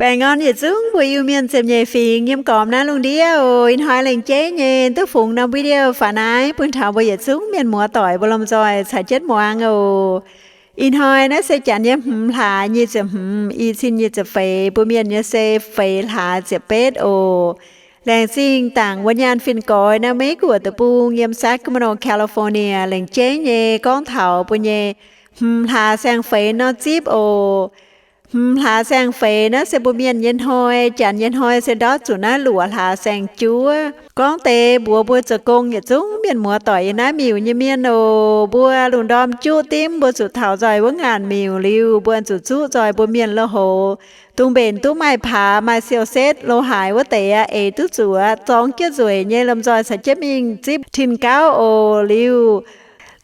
Baengh orn yietc zungv mbuo Iu-Mienh ziepc nyeic fingx yiem gormx naaiv lungh ndiev oc. Ih hnoi lengc jeiv nyei duqv fungx norm video faaux naaiv bun taux mbuo yietc zungv mienh muoz doic mbuo lomh nzoih caux jienv muangx oc. Ih hnoi naaiv se janx nyei hmz hlaax nyic ziepc hmz, i cin nyic ziepc feix, mbuo mienh nyei se feix hlaax ziepc betv oc. Laengz zingh dangc wuov nyaanh fin-goix naaiv Meiv Guoqv deic-bung yiem Sacramento, California, lengc jeiv nyei gorngv taux mbuo nyei hmz hlaax saeng-feix nor zipv oc. Hmz hlaax saeng-feix naaiv se mbuo mienh nyei hnoi, janx nyei hnoi se ndortv zuqc naaiv luoqc hlaax saeng-juov. Gorngv deix mbuox mbuo zoux gong yietc zungv mienh muoz doic yiem naaiv miuc nyei mienh oc. Mbuo lungh ndorm juqv dimv mbuo zuqc taux nzoih wuov ngaanc miuc liuz, mbuo zuqc zuqv nzoih mbuo mienh lo houx, dungx mbenc duqv maaih paax, maaih siou setv lo haaix wuov deix aqv, eix duqv zuqc aqv, zorng jienv nzueic nyei lomh nzoih caux jienv mingh zipv tin-gauv oc. Liuz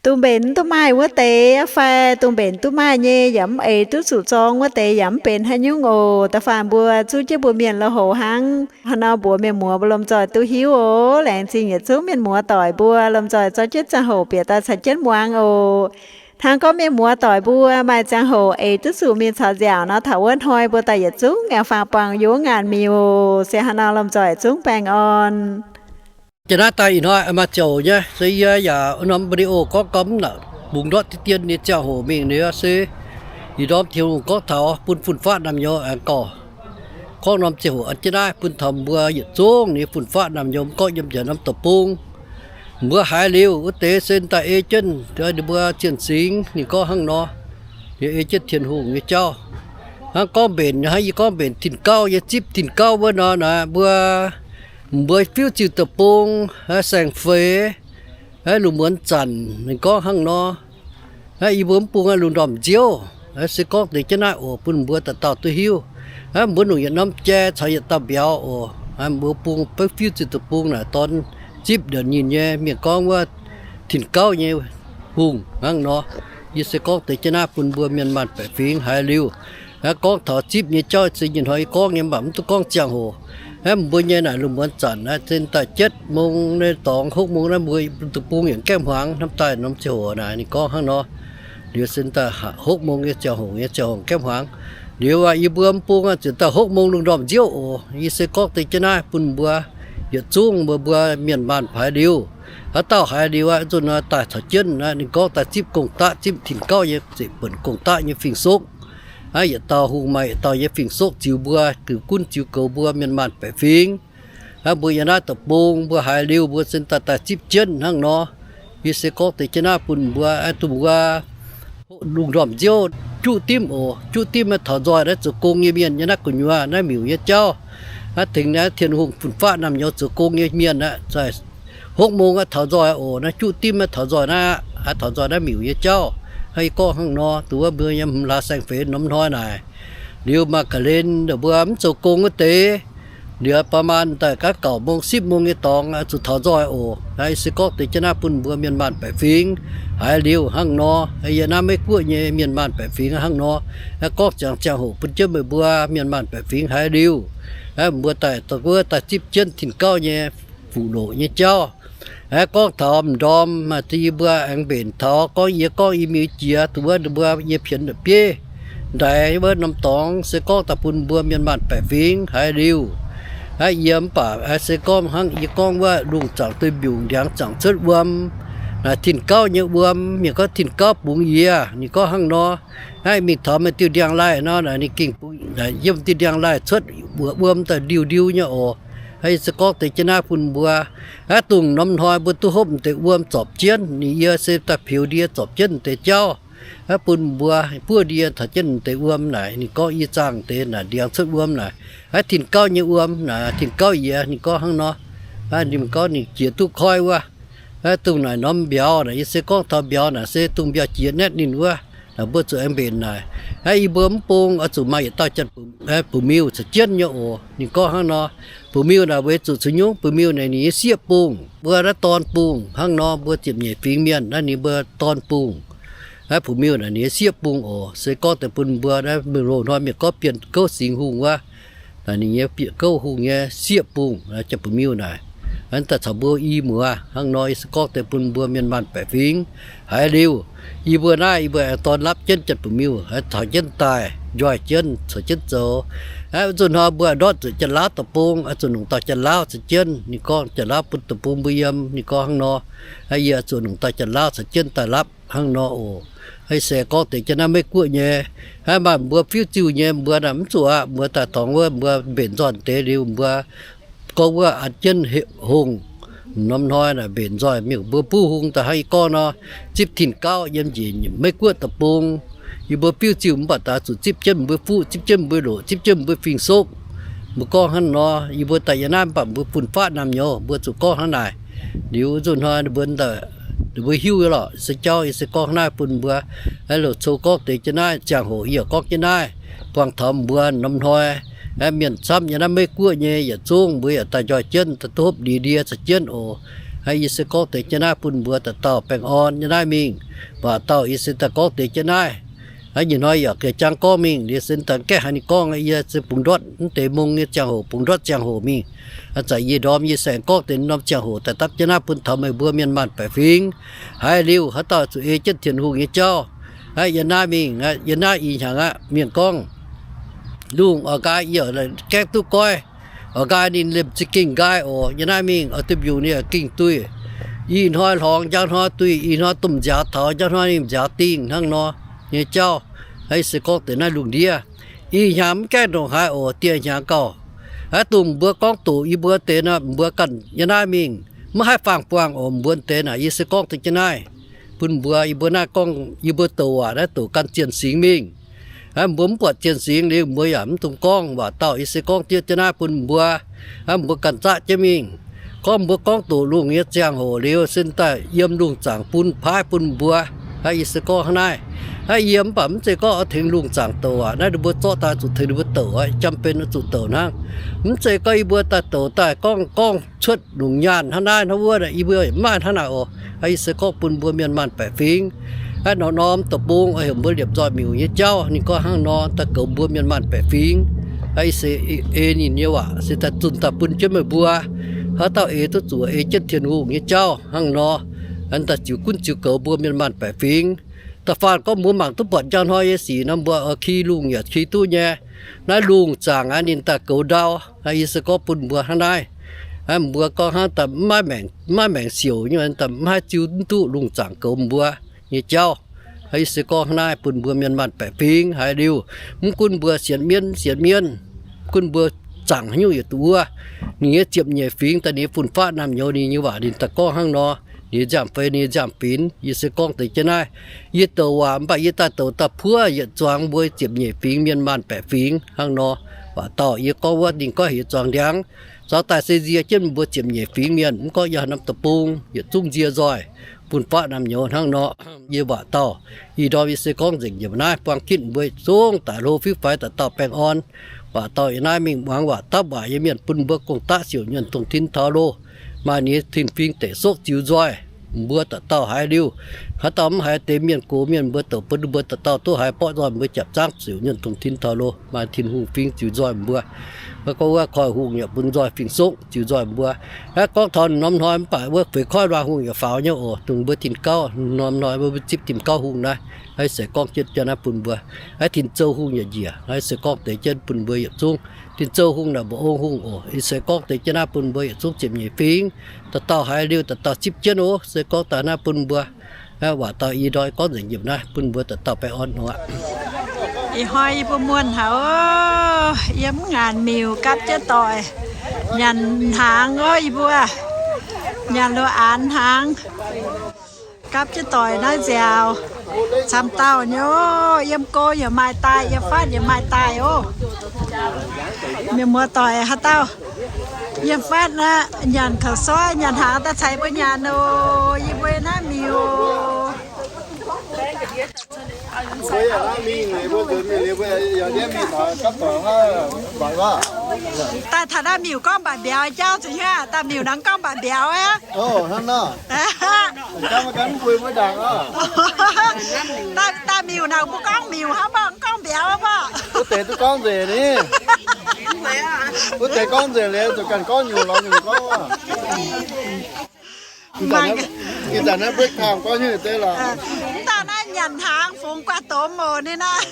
dungx mbenc duqv maaih wuov deix aqv fai dungx mbenc duqv maaih nyei yaac mv eix duqv zuqc zorng wuov deix yaac mv benx haaix nyungc oc. Da'faanh mbuo zuqv jienv mbuo mienh lo houx hnangv. Hnangv nor mbuox mienh muoz mbuo lomh nzoih duqv hiuv oc. Laengz zingh yietc zungv mienh muoz doic mbuo lomh nzoih zorqv jienv ziangh hoc bieqc daaih caux jienv muangx oc. Hnangv gorngv mienh muoz doic mbuo maaih ziangh hoc eix duqv zuqc mingh caux nziaauc nor, taux wuov hnoi mbuo daaih yietc zungv aengx faang buangh yiem wuov ngaanc miuc oc. Se hnangv nor lomh nzoih yietc zungv baengh orn. Jiex naaiv daaih ih hnoi maaih ziangh hoc nyei, se yie yaac norm video gorngv gau mv nangc bungx ndortv deix dien nyei ziangh hoc mingh liuz se ih ndorm Tin-Hungh gorngv taux bun fun-faqv naamh nyouz aengx gauh gorngv norm ziangh hoc an jienv naaiv bun taux mbuo yietc zungv nyei fun-faqv naamh nyouz mv gorngv yiem njiec norm deic-bung. Mbuo haiz liuz wuov deix se daaih ei jienv ninh mbuo Zienh Singx ninh gorngv hnangv nor, yie ei jienv Tin-Hungh nyei jauv. Hnangv gorngv mbenc, hnangv yie gorngv mbenc tin-gauv, yie zipv tin-gauv wuov nor naaic, mbuo, mbuo fiuv ziuh deic-bung, saeng-feix, lungh muonz zanc ninh gorngv hnangv nor. Aa, yie mbuo mv bung lungh ndorm nziouv, se gorngv deix jienv naaiv oc bun mbuo dauh dauh duqv hiuv. Mbuo longc yietc norm jai caux yietc dauh mbiauz oc. Mbuo bung beiv fiuv ziuh deic-bung naaic dorn zipv ndongc ninh nyei mienh gorngv wuov tin-gauv nyei hungh hnangv nor. Yie se gorngv deix jienv naaiv bun mbuo mienh maanh baeqc fingx haiz liuz. Gorngv taux zipv nyei jauv se nyei hnoi yie gorngv nyei, mv baac mv duqv gorngv ziangh hoc. Mbuo nyei naaic lungh muonz zanc naaiv zinh daaih เจ็ด mong nyei dorngx, หก mong naaiv mbuo deic-bung yaac gaengh hmuangx hnamv daaih norm ziangh hoc naaic ninh gorngv hnangv nor. Liuz zinh daaih หก mong nyei ziangh hoc nyei ziangh hoc gaengh hmuangx. Liuz aac yie mbuo mv bung zinh daaih หก mong lungh ndorm nziouv oc. Yie se gorngv deix jienv naaiv bun mbuo yietc zungv mbuo, mbuo mienh maanh haiz liuz. Haaix dauh haiz liuz aqv, nzunc nor daaih caux jienv naaiv ninh gorngv daaih zipv gong-daqv, zipv tin-gauv nyei, zipv buonc gong-daqv nyei fing-soqv. Aa, yietc dauh hungh maaih yietc dauh nyei fing-soqv ziux mbuo, ziux gunv ziux goux mbuo mienh maanh baeqc fingx. Aa, mbuo yiem naaiv deic-bung mbuo haiz liuz mbuo zinh daaih daaih zipv jienv hnangv nor. Yie se gorngv deix jienv naaiv bun mbuo, aa, dongh mbuo lungh ndorm nziouv juqv dimv oc. Juqv dimv naaiv taux nzoih naaiv zoux gong nyei mienh nyei naaiv gu'nyuoz naaiv miuc nyei jauv. Aa, tengx naaiv Tin-Hungh fun-faqv naamh nyouz zoux gong nyei mienh aqv, หก mong aqv taux nzoih oc. Naaiv juqv dimv naaiv taux nzoih naaiv aqv, taux nzoih naaiv miuc nyei jauv. Aa, yie gorngv hnangv nor, dongh wuov mbuo nyei hmz hlaax saeng-feix norm hnoi naaic. Liuz maaih ga'hlen ndongc mbuo mv zoux gong wuov deix, liuz ประมาณ daaih gaav เก้า mong สิบ mong nyei dorngx zuqc taux nzoih oc. Aa, yie se gorngv deix jienv naaiv bun mbuo mienh maanh baeqc fingx haiz liuz hnangv nor. Yie naaiv Meiv Guoqv nyei mienh maanh baeqc fingx hnangv nor. Aa, gorngv ziangx ziangh hoc bun jienv meih mbuo mienh maanh baeqc fingx haiz liuz. Aa, mbuo daaih, dongh wuov daaih zipv jienv tin-gauv nyei fuqv-loqc nyei jauv. Aa, gorngv taux m'ndorm maaih deix yie mbuo aengx mbenc taux gorngv yie gorngv i miuc jiex dongh wuov ninh mbuo yie pienx la'bieiv ndaix wuov norm dorngx se gorngv daaih bun mbuo mienh maanh baeqc fingx haiz liuz. Aa, yie mv baac se gorngv hnangv yie gorngv wuov lungh zaangc duih mbiungc, ndiangx zaangc cuotv wuom, naaic tin-gauv nyei wuom. Mienh gorngv tin-gauv bungx yie, ninh gorngv hnangv nor. Aa, mingh taux maaih diuh ndiangx-laih nor naaic ninh gengh bungx, yiem diuh ndiangx-laih cuotv mbuoqc wuom daaih ndiu-ndiu nyei oc. Aa, yie se gorngv deix jienv naaiv bun mbuo. Aa, dongh norm hnoi mbuo duqv hopv deix wuom zorpc jienv, ninh yie se daaih peux ndie zorpc jienv deix jauv. Aa, bun mbuo buov ndie taux jienv deix wuom naaic, ninh gorngv i zaangh deix naaic ndiangx cuotv wuom naaic, aa, tin-gauv nyei wuom naaic, tin-gauv yie, ninh gorngv hnangv nor. Aa, ninh gorngv ninh jiex duqv koi wuov. Aa, dongh naaic norm mbiauz naaic, yie se gorngv taux mbiauz naaic se dongh mbiauz jiex naetv ninh wuov. Naaic mbuo zuqc aengx mbenc naaic. Aa, yie mbuo mv bung oix zuqc maaih yietc dauh janx bu-miuh caux jienv nyei oc. Ninh gorngv hnangv nor. Bu-miuh naaic weic zuqc caux nyungc, bu-miuh naaic ninh nyei sieqv bung, mbuo naaiv dorn bung hnangv nor, mbuo ziepc nyeic fingx mienh naaiv ninh mbuo dorn bung. Aa, bu-miuh naaic ninh nyei sieqv bung oc. Se gorngv deix bun mbuo naaiv mingh loz-hnoi mienh gorngv Bienh Gouv Singx Hungh wuov, naaic ninh nyei Bienh Gouv Hungh nyei sieqv bung, janx bu-miuh naaic. Hnangv daaih caux mbuo i muoz hnangv nor, yie se gorngv deix bun mbuo mienh maanh baeqc fingx. Haiz liuz, yie mbuo naaiv yie mbuo aengx dorn lapv jienv Janx-Ba'miuh, haiz taux jienv daaih, njoih jienv, caux jienv zoux. Aqv, zuqc hnoi mbuo ndortv zuqc Janx-Lauv deic-bung, zuqc nongc dauh Janx-Lauv caux jienv. Ninh gorngv Janx-Lauv bun deic-bung mbuo yiem, ninh gorngv hnangv nor. Aqv, yie zuqc nongc dauh Janx-Lauv caux jienv daaih lapv hnangv nor oc. Aqv, se gorngv deix jienv naaiv Meiv Guoqv nyei. Aqv, maaih mbuo fiuv-ziuh nyei mbuo naaic mv zuqc aqv, mbuo daaih dorngx wuov mbuo mbenc nzoih deix liuz mbuo gorngv wuov an jienv hungh. Norm hnoi naaic mbenc nzoih mingh mbuo buv hungh daaih hnangv yie gorngv nor, zipv tin-gauv yiem njiec Meiv Guoqv deic-bung. Yie mbuo fiuv-ziuh mv baac daaih zuqc zipv jienv mbuo fuqv, zipv jienv mbuo loqc, zipv jienv mbuo fing-soqv. Mbuo gorngv hnangv nor, yie mbuo daaih yiem naaiv mv baac mbuo fun-faqv naamh nyouz mbuo zuqc gorngv hnangv naaic. Liuz zuqc hnoi ninh mbuo, ninh mbuo hiuv nyei lorqc, se jauv yie se gorngv naaiv bun mbuo. Aqv, loz-cou gorngv deix jienv naaiv, ziangh hoc yie yaac gorngv jienv naaiv. Buangh taux mbuo norm hnoi, aqv, mienh camv yiem naaiv Meiv Guoqv nyei yietc zungv mbuo yaac daaih njoih jienv, daaih duqv hopv ndie-ndie caux jienv oc. Aqv, yie se gorngv deix jienv naaiv bun mbuo dauh dauh baengh orn nyei naaiv mingh. Waac dauh yie se daaih gorngv deix jienv naaiv. Aqv, nyei hnoi yaac geh jangv gorngv mingh, yie se daaih gaeqv haiz ninh gorngv, yie se bungx ndortv mv deix mong nyei ziangh hoc, bungx ndortv ziangh hoc mingh. Aqv, zanc yie ndorm yie se aengx gorngv deix norm ziangh hoc daaih dapv jienv naaiv bun taux meih mbuo mienh maanh baeqc fingx. Haiz liuz haaix dauh zuqc ei jienv Tin-Hungh nyei jauv. Aqv, yiem naaiv mingh, yiem naaiv ih hnyangx aqv, mienh gorngv lungh oix nqaai yie gaengh duqv goiv. Oix nqaai ninh liemh za'gengh nqaai oc. Yiem naaiv mingh oix duqv mbiungc ninh gengh duih. Ih hnoi hlorngx njang hnoi duih, ih hnoi domh nziaaux taux njang hnoi ninh nziaaux dingh hnangv nor nyei jauv. Aqv, yie se gorngv deix naaiv lungh ndiev. Ih hnyangx mv gaengh ndongc haaix oc, dieh hnyangx gauh. Aqv, dongh mbuo gorngv doqc yie mbuo deix nor, mbuo ganh yiem naaiv mingh maiv haih faang-buangh oc. Mbuo deix naaic yie se gorngv deix jienv naaiv bun mbuo, yie mbuo naaiv gorngv yie mbuo douc waac naaiv douc gan zienh singx mingh. Aqv, mbuo mv buatc zienh singx liuz mbuo yaac mv dungx gorngv. Waac dauh yie se gorngv deix jienv naaiv bun mbuo. Aqv, mbuo ganh zaqv jienv mingh. Gorngv mbuo gorngv doqc lungh nyei ziangh hoc liuz, se daaih yiem lungh zaangc bun paaiv bun mbuo. Aqv, yie se gorngv hnangv naaiv. Aqv, yie mv baac mv zeiz gorngv oix tengx lungh zaangc douc aac. Naaiv ninh mbuo zorqv daaih zuqc tengx ninh mbuo douc aqv, jam benx zuqc douc hnangv. Mv zeiz gorngv yie mbuo daaih douc daaih gorngv, gorngv cuotv longc nyaanh hnangv naaiv hnangv wuov, yie mbuo mv maaih hnangv naaic oc. Aqv, yie se gorngv bun mbuo mienh maanh baeqc fingx. Aqv, norm-norm deic-bung oix heuc mbuo liepc nzoih miuc nyei jauv, ninh gorngv hnangv nor daaih goux mbuo mienh maanh baeqc fingx. Aqv, yie se ei ninh nyei waac se daaih zunh daaih bun jienv meih mbuo. Haaix dauh eix duqv zuqc ei jienv Tin-Hungh nyei jauv hnangv nor. Aqv, daaih ziux gunv ziux goux mbuo mienh maanh baeqc fingx. Da'faanh gorngv mbuo mangc duqv buatc njang hnoi nyei sic nor, mbuo oix ki lungh yaac ki duqv nyei. Naaiv lungh zaangc aqv, ninh daaih goux ndau. Aqv, yie se gorngv bun mbuo hnangv naaiv. Aqv, mbuo gorngv hnangv daaih maiv maengc, maiv maengc siouc nyei, daaih maiv haih ziux mv duqv lungh zaangc goux mbuo nyei jauv. Aqv, yie se gorngv hnangv naaiv bun mbuo mienh maanh baeqc fingx. Haiz liuz, mv gunv mbuo sienx mienv, sienx mienv, mv gunv mbuo zaangc haaix nyungc yietc duqv wuov, ninh nyei ziepc nyeic fingx daaih, ninh nyei fun-faqv naamh nyouz, ninh nyei waac ninh daaih gorngv hnangv nor, ninh nyei nziaamv-feix, ninh nyei nziaamv-binx, yie se gorngv deix jienv naaiv. Yie douc waac mv baac yie daaih douc daaih puov yietc zuangx mbuo ziepc nyeic fingx mienh maanh baeqc fingx hnangv nor. Waac dauh yie gorngv wuov ninh goiv heuc zuangx ndiangx, zuangx daaih se nzie jienv mbuo ziepc nyeic fingx mienh, mv gorngv yiem haaix norm deic-bung, yietc zungv nzie nzoih, fun-faqv naamh nyouz hnangv nor. Yie waac dauh, ih ndorm yie se gorngv nzengc yiem naaiv, buang gitv mbuo yietc zungv daaih hlo fiuv faix dauh dauh baengh orn. Waac dauh yiem naaiv mingh muangx waac dapv waac nyei mienh bun mbuo gong-daqv siouc nyuonh dongh tin taux loh. Maaih ninh nyei tin-fingx deic soqv ziux nzoih mbuo dauh dauh haiz liuz. Haaix dauh mv haiz deix mienh gox mienh, mbuo douc bun mbuo dauh dauh duqv haiz borqv nzoih mbuo japc zaangv siouc nyuonh dongh tin taux loh. Maaih Tin-Hungh fingx ziux nzoih mbuo. Gorngv wuov koiv-hungh yaac bun nzoih fingx-soqv ziux nzoih mbuo. Aqv, gorngv taux norm hnoi mv baac wuov feix koiv luangh hungh yaac faaux nyei oc. Dongh mbuo tin-gauv norm hnoi mbuo zipv tin-gauv hungh naaiv. Aqv, se gorngv jienv jienv naaiv bun mbuo. Aqv, tin-zou hungh yaac njiec. Aqv, se gorngv deix jienv bun mbuo yietc zungv. Tin-zou hungh naaic mbuo ong hungh oc. Ih se gorngv deix jienv naaiv bun mbuo yietc zungv ziepc nyeic fingx. Dauh dauh haiz liuz dauh dauh zipv jienv oc. Se gorngv daaih naaiv bun mbuo. Aqv, waac dauh ih ndorm gorngv nzengc yiem naaiv bun mbuo dauh dauh baengh orn nor aqv. Ih hnoi yie mbuo muonh haic oc. Yiem ngaanc miuc gapv jienv doic nyanc hnaangx oc. Yie mbuo nyanc lo aanx hnaangx, gapv jienv doic naaiv nziaauc. Camv dauh nyei oc. Yiem go yaac maaih daaih, yiem fatv yaac maaih daaih oc. Mienh muoz doic haaix dauh yiem fatv aqv, nyanc kaux soiv nyanc hnaangx daaih caux mbuo nyanc oc. Yie mbuo naaiv miuc oc. Daaih taux naaiv miuc gorngv mbaac mbiauz jauv zuqc hiuv, daaih miuc nangv gorngv mbaac mbiauz aqv. Daaih, daaih miuc nangc mbuo gorngv miuc hnangv mborqv, mv gorngv mbiauz mborqv. Wuov deix duqv gorngv nzengc ni. Wuov Deix gorngv nzengc liuz, zuqc ganh gorngv nyungc lorz nyungc gorngv oc. Ih zanc naaiv break time gorngv nyei deix lorqc. Mv dauh naaiv nyanc hnaangx fungx guaax domh oc ninh naaiv.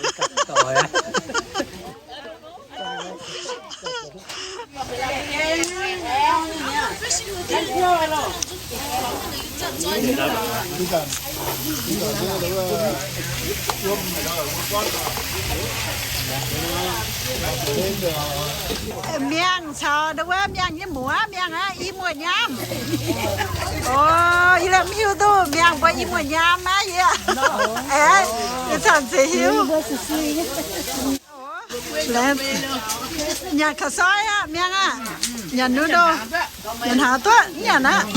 Miangh caux ndau wuov miangh nyei muoz, miangh aqv, i muoz nyaam. O, yie lamh hiuv duqv miangh mbuo i muoz nyaam aqv yie. Aeqv, yie camv ziouc hiuv. Nyanc kaux soi aqv, miangh aqv. Nyanc noodle. Nyanc hnaangx duqv, nyanc aqv.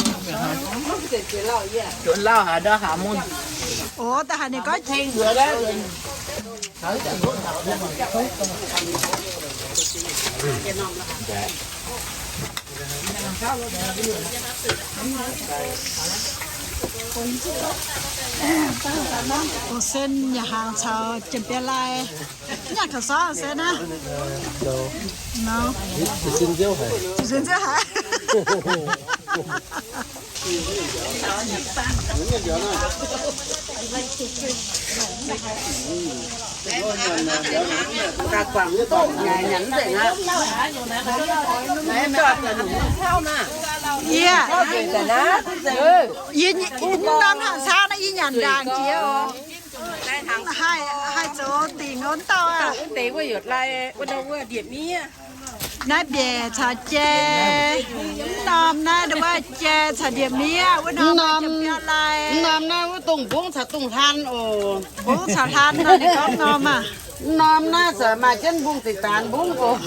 O, da'haaix ninh gorngv Ong Sen nyanc hnaangx caux Janx-Biaa Lai. Nyanc kaux soi Sen aqv. Zuqc sin nziouv haic. Yie, yie, mv norm hnangv caux naaiv yie nyanc ndaangc jiex oc. Haih, haih zoux dingc wuov dauh aqv. Naaiv mbiaec caux jai, mv norm naaiv wuov jai caux ndie-miev, wuov norm Janx-Biaa Lai. Mv norm naaiv wuov dongh mbungv caux dongh hlan oc. Mbungv caux hlan nor, ninh gorngv norm aqv. Mv norm naaiv za'gengh maaih jienv mbungv deix daanx mbungv oc.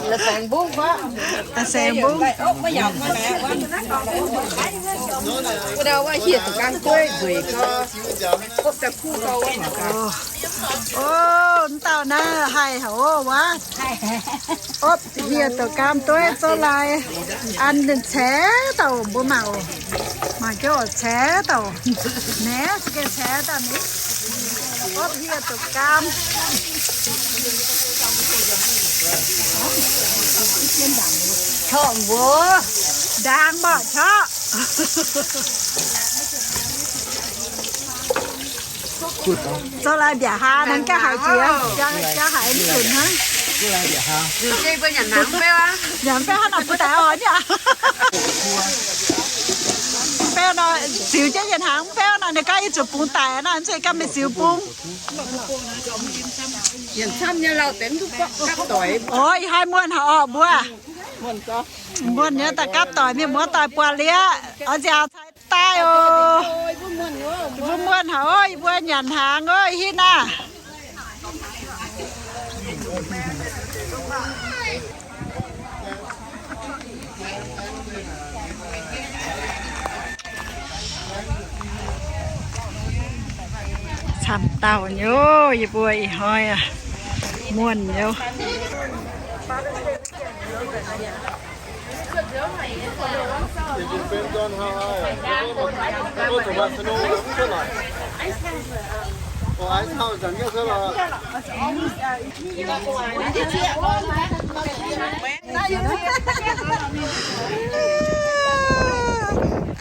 La'saengx mbungv faqv. La'saengx mbungv. Wuov dauh wuov hieh zuqc gaang dueiv nzueic gau. O, mv dauh naaiv haih haic oc wuov. Opv hieh douc gaam dueiv zouv lai. An ninh caix dauh mbuo mangc oc. Mangc jienv oc, caix dauh. Naaiv za'gengh caix dauh ni. Opv hieh douc gaam. Corc mbuox ndaangc mborqv corc. Zouv lai mbiaauc haa, hnangv gaax haiz jiex, jaa haiz mv zunc hnangv. Nyanc beuv hnangv nor bun daaih oc nyei. Beuv nor, ziux jienv yietc hnaangx beuv nor, ninh gaav yie zuqc bungx daic nor, nzunc gaav meih ziux bungx. Oc, ih hnoi muonh haic orqc mbuo. Muonh nyei daaih gapv doic mienh muoz doic buatc liuz, oix nziaauc cai daaih oc. Yie mbuo muonh haic oc, yie mbuo nyanc hnaangx oc, hitv naaiv. Camv dauh nyei, yie mbuo ih hnoi aqv, muonh nyei.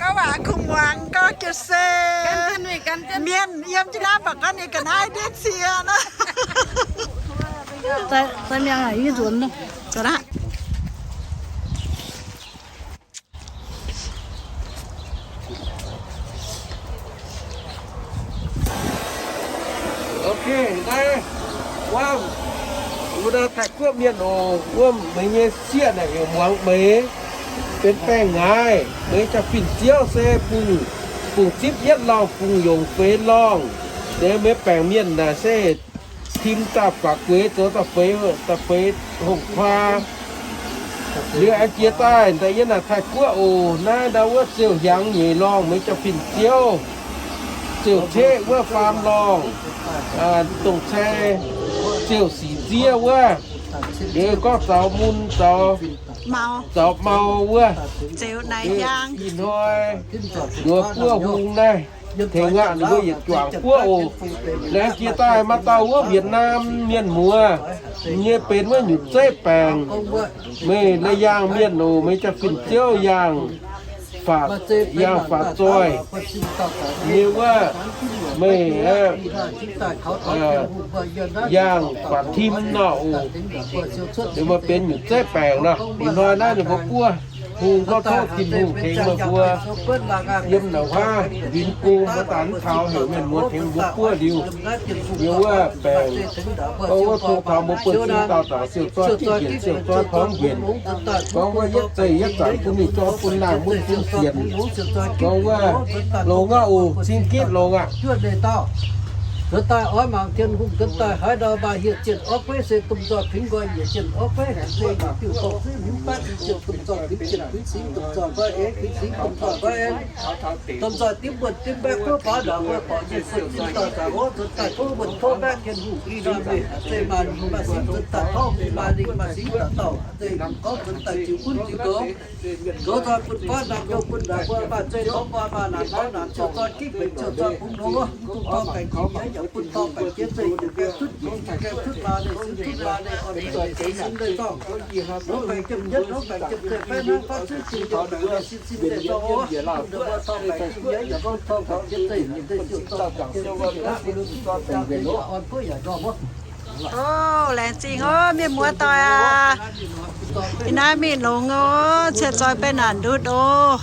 Gorngv waac kungx muangx gorngv jienv se mienh yiem jienv naaiv mv baac gorngv ninh ga'naaiv ndiev cie nor. Zai mi'aqv, yie nzuonx. Ok, naaiv wuov, wuov Taiv-Guoqv mienh oc, wuov meih nyei sieqv naaic heuc Muangx Meix, benx baengh ngaaix. Meih jaa-fin ziouv se bungx, bungx zipv yietv lorngh, bungx yongc feix lorngh. Liuz meih baengc mienh naaic se tim daaih faaux gueix zoux da'feix, da'feix hongh kuaa. Liuz aengx jiex daaih da'yietv naaic Taiv-Guoqv oc. Naaiv ndau wuov ziouc hiaangx nyeic lorngh, meih jaa-fin ziouv ziouc ceqv wuov faam lorngh, dongh cai ziouc sic nziev wuov. Liuz gorngv zaux mun, zaux, zaux mau wuov. Ih hnoi nduov buov hung naaiv. Tengx aqv, ninh mbuo yietc juangc buov oc. Laengz jiex daaih maaih dauh wuov Việt Nam mienh muoz nyei benx wuov nyutc zeiv baengc. Meih la'yaangh mienh oc, meih jaa fin-ziouv yangh faatv, yangh faatv zoih nyei wuov, meih yangh faatv tim nor oc. Ninh mbuo benx nyutc zeiv baengc nor. Ih hnoi naaiv ninh mbuo buov hungh gorngv tov Tin-Hungh tengx meih mbuo yiem naaic huaav nquin go mbuo daaih mv taux, heuc mienh muoz tengx mbuo buov liuz nyei wuov baengc. Gorngv wuov tong taux mbuo buonv-sin dauh dauh siou zoi jieqv njienc siou zoi torngv njienc. Gorngv wuov yietv zeih yietv zanc bun ninh zorqv bun nangh mutv bun sienx. Gorngv wuov longx aqv oc, cing gitv longx aqv. Zuonx daaih oix mangc Tin-Hungh zuonx daaih haaix ndau maaih hieh zienh orv gueiv se domh nzoih kuinx nqoi nyiec zienh orv gueiv haic se yietc diuh dorngx zuiv hmz baatv zienh domh nzoih kuinx zienh kuinx singx domh nzoih nqoi aengx kuinx singx domh nzoih nqoi aengx. Domh nzoih dimv mbuonx dimv mbaeqv guoqv faaux ndaangc mbuo borqc nyei buonv-sin dauh zaqc hov zuonx daaih tov mbuonx tov mbaeqv Tin-Hungh ih hnoi meih a'zei maaih ninh maaih singx zuonx daaih tov maaih ninh maaih singx dauh dauh a'zei gorngv zuonx daaih ziux gunv ziux goux. Zoux zoi bun faanv naamh nyouz bun ndaangc mbuo maaih zei tov mbuo maaih naanc tov naanc ziouc zoi gitv benx ziouc zoi bungx longx wuov, mv dungx torngv baengc jiex nyei yaac bun torngv baengc jiex zeiv, yietc gaengh cuotv jiex, yietc gaengh cuotv maa leiz, sin cuotv maa leiz, orn leiz, sin leiz zorngh. Longx baengc jiem yietv, longx baengc jiem zeiv, baeqv hnangv faatv zuiv jiex, longx baengc leiz sin sin leiz zorngh wuov, bun ninh mbuo torngv baengc jiex nyei yaac bun torngv baengc jiex zeiv, yietc zeiv ziouc zorngh baengc jiex zeiv, yietc gaengh bun ninh mbuo zorngv baengc jiex yaac orn kuotv yaac ndorm wuov. Ov, laengz zingh ov, mienh muoz doic aac. Ih naaiv mingh longx ov, ciex zoi baeqv naanc ndutv ov.